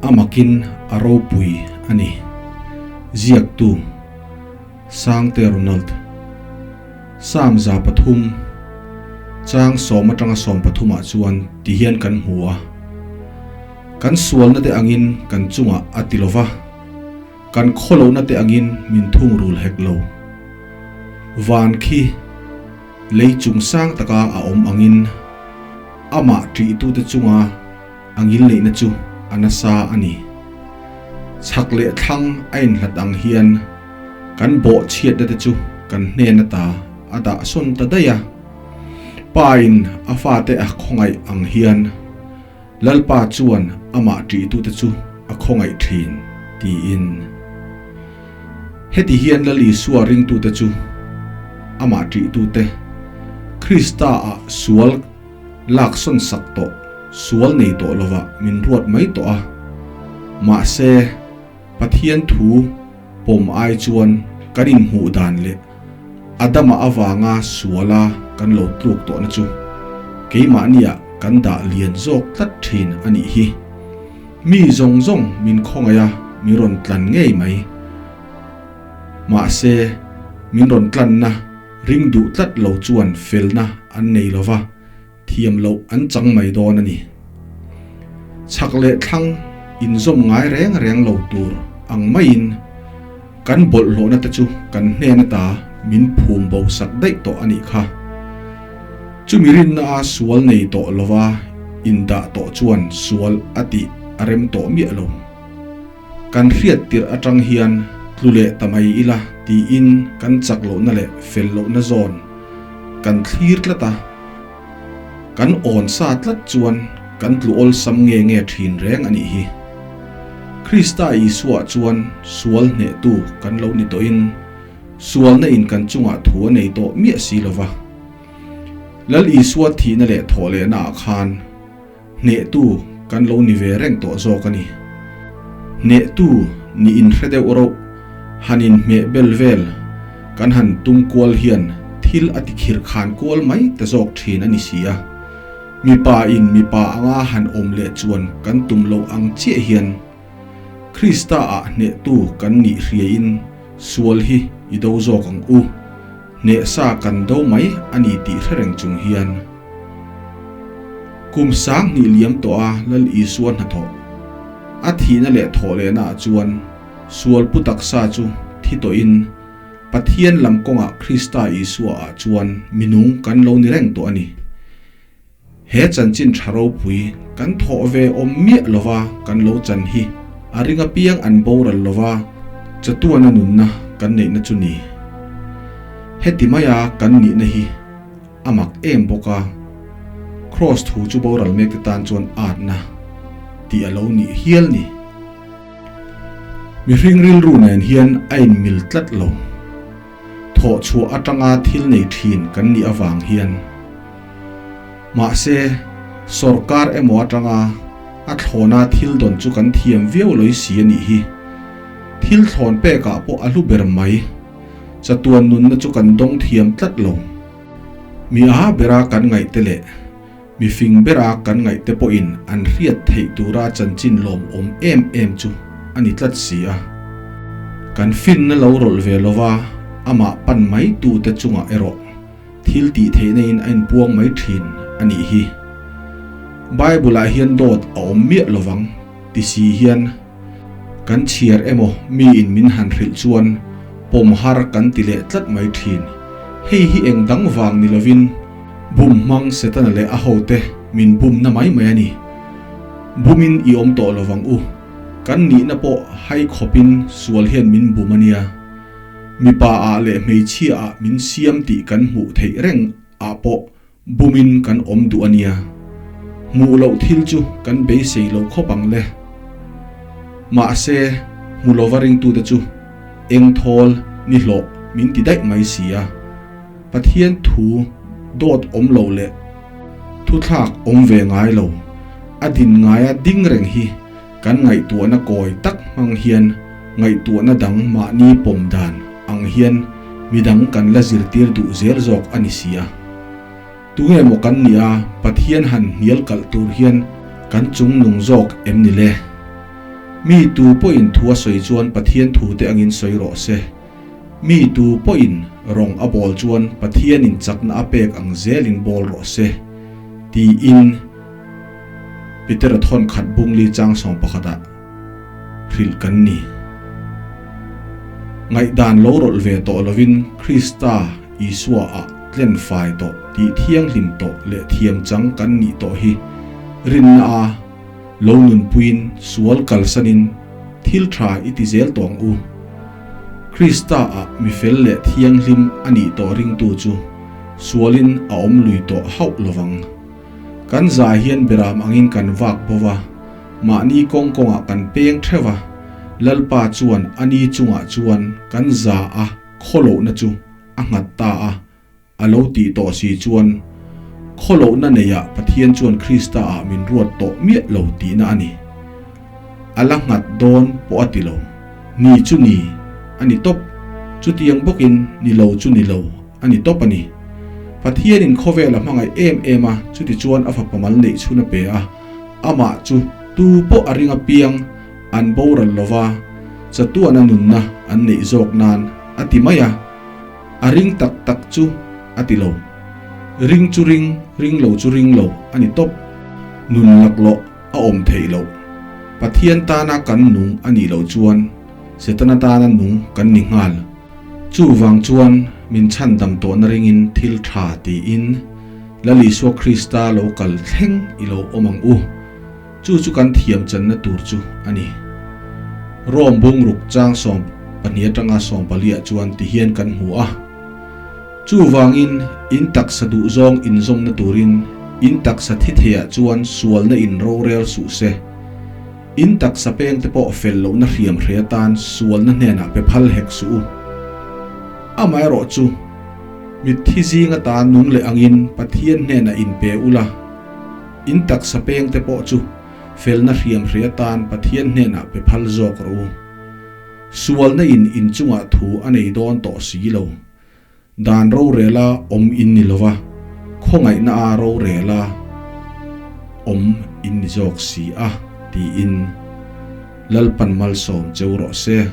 A makin a ropui a ni. Ziaktu, Sangte Ronald. Psalm 3, chang sawm atanga 13 ah chuan ti hian kan hmu a, Kan sualna te angin kan chungah a ti lo va, kan khawlohna te angin min thungrul hek lo. Van khi lei chung sang taka a awm angin amah ṭihtute chunga a ngilneihna chu a nasa a ni. Chhak leh thlang a inhlat ang hian kan bawhchhiatna te chu kan hnen ata a dah sawn ta daih a. Pa in a fate a khawngaih ang hian Lalpa chuan amah ṭihtute chu a khawngaih ṭhin, tiin. Heti hian Lal Isua ringtute chu amah ṭihtute Krista-ah sual Lak sawn sak tawh, sual nei tawh lovah min ruat mai tawh a. Mahse, Pathian thu pawm ai chuan kan inhmuh dan leh Adama avanga suala kan lo tluk tawhna chu keimahniah kan dah lian zawk tlat thin a nih hi. Mi zawng zawng min khawngaih a, min rawn tlan ngei mai. Mahse, min rawn tlanna Ring duh tlat lo chuan felna an nei lo va, thiam loh an chang mai dawn a ni. Chhak leh thlang inzawm ngai reng reng lo tur ang maiin kan bawlhhlawhna te chu kan hnen ata min phum bo sak daih tawh a nih kha. Chumi rinna a sual nei tawh lova indah tawh chuan sual a tih a rem tawh miah lo. Kan hriat tirh atang hian tlu leh ta mai ila tiin kan chak lohna leh fel lohna zawn kan thlir tlat a, kan awn sa tlat chuan kan tlu awlsam nge nge thin reng a nih hi. Krista Isua chuan sual hnehtu kan lo ni tawhin sualna in kan chungah thu a nei tawh miah si lova. Lal Isua thihna leh thawhlehna ah khan Hnehtu kan lo ni ve reng tawh zawk a ni. Hnehtu ni inhre deuh roh, han inhmeh bel vel kan han tum kual hian thil a ti khir khan kual mai ta zawk thin a ni si a. Mipa in mipa anga han awm leh chuan kan tum loh ang chiah hian Krista ah hnehtu kan nih hriain sual hi i do zawk ang u. Hnehsa kan do mai a ni tih hre reng chung hian kum 2000 liam tawh a Lal Isua hnathawh a thihna leh thawhlehna ah chuan sual pu taksa chu thi tawhin Pathian lam kawngah Krista Isua ah chuan minung kan lo ni reng tawh a ni. He chanchin tha ropui kan thawh ve awm miah lova kan lo chan hi a ring apiang an boral lova chatuana nunna kan neihna chu ni. Heti maia kan nihna hi a mak em bawk a, Kraws thu chu boral mekte tan chuan atna tih a lo nih hial ni. Mihring rilru nen hian a inmil tlat lo. Thawh chhuah atanga thil nei thin kan nih avang hian mahse sorkar emaw atanga a thlawna thil dawn chu kan thiam viau lawih si a nih hi. Thil thlawn pekah pawh a hlu ber mai. Chatuan nunna chu kan dawng thiam tlat lo. Mi a bera kan ngaihte leh mi fing bera kan ngaihte pawhin an hriat theih tura chanchin lawmawm em em chu a ni tlat si a. Kan finna lo rawlh ve lova amah pan mai tute chungah erawh thil tih theihna in a inpuang mai thin a nih hi. Bible ah hian dawt a awm miah lovang ti si hian kan chhiar emaw mi in min han hrilh chuan pawm har kan ti leh tlat mai thin. Hei hi eng dang vang ni lovin bum hmang Setana leh a hote min bumna mai mai a ni. Bumin i awm tawh lovang u. Kan nihna pawh hai khawpin sual hian min bum a nia. Mipa ah leh hmeichhia ah min siam tih kan hmuh theih reng ah pawh bumin kan awm duh a nia. Hmuh loh thil chu kan beisei lo khawp ang le. Mahse, hmu lova ringtute chu eng thawl ni hlawh min ti daih mai si a. Pathian thu dawt awm lo leh thuthlak awm ve ngai lo, a din ngaia ding reng hi Kan ngaihtuahna kawi tak hmang hian ngaihtuahna dang mahni pawm dan ang hian midang kan la zirtir duh zel zawk a ni si a. Tunge maw kan nih a Pathian han hnial kalh tur hian kan chung nung zawk em ni le? Mi tu pawhin thu a sawi chuan Pathian thute angin sawi rawh se. Mi tu pawhin rawng a bawl chuan Pathianin chakna a pek ang zelin bawl rawh se, tiin Petera thawn khat bungli chang 11 ah hrilh kan ni. Ngaihdan lo rawlh ve tawh lovin Krista Isua ah tlen fai tawh tih thianghlim tawh leh thiam chang kan nih tawh hi rinna a lo nunpuiin sual kalsanin thil tha i ti zel tawh ang u. Krista ah mi fel leh thianghlim a nih tawh ringtu chu sualin a awm lui tawh hauh lovang. Kan za hian beram angin kan vak bo va, mahni kawng kawngah kan peng theuh va, Lalpa chuan a ni chungah chuan kan za a khawlohna chu a nghat ta a, a lo tih tawh si chuan khawlohna neiah Pathian chuan Krista ah min ruat tawh miah lo tihna a ni. A la nghat dawn pawh a ti lo. Ni chu ni a ni tawp, chutiang bawkin ni lo chu ni lo a ni tawp a ni. Pathianin khawvel a hmangaih em em a, chutichuan a fapa mal neih chhun a pe a, amah chu tu pawh a ring apiang an boral lova chatuana nunna an neih zawk nan a ti mai a. A ring tak tak chu a ti lo. Ring chu ring, ring lo chu ring lo a ni tawp. Nun laklawh a awm theih loh. Pathian tana kan nung a nih loh chuan Setana tana nung kan ni nghal. Chuvang chuan min chhandam tawhna ringin thil tha tiin Lal Isua Krista lo kal thleng i lo awm ang u. Chu chu kan thiam channa tur chu a ni. Rome bungruk chang 12 atanga 14 ah chuan ti hian kan hmu a. Chuvangin in taksa duhzawng inzawmna turin in taksa thi theiah chuan sualna in rorel suh se. In taksa pengte pawh fel lohna hriam hre atan sualna hnenah pe phal hek suh u. Amaherawhchu, mitthi zing atan nung leh angin Pathian hnenah in pe ula, In taksa pengte pawh chu felna hriamhre atan Pathian hnenah pe phal zawk rawh u. Sualna in inchungah thu a nei dawn tawh si lo. Dan rorela awm in ni lova, khawngaihna a rorela awm in ni zawk si a, tiin Lalpan malsawm cheu rawh se.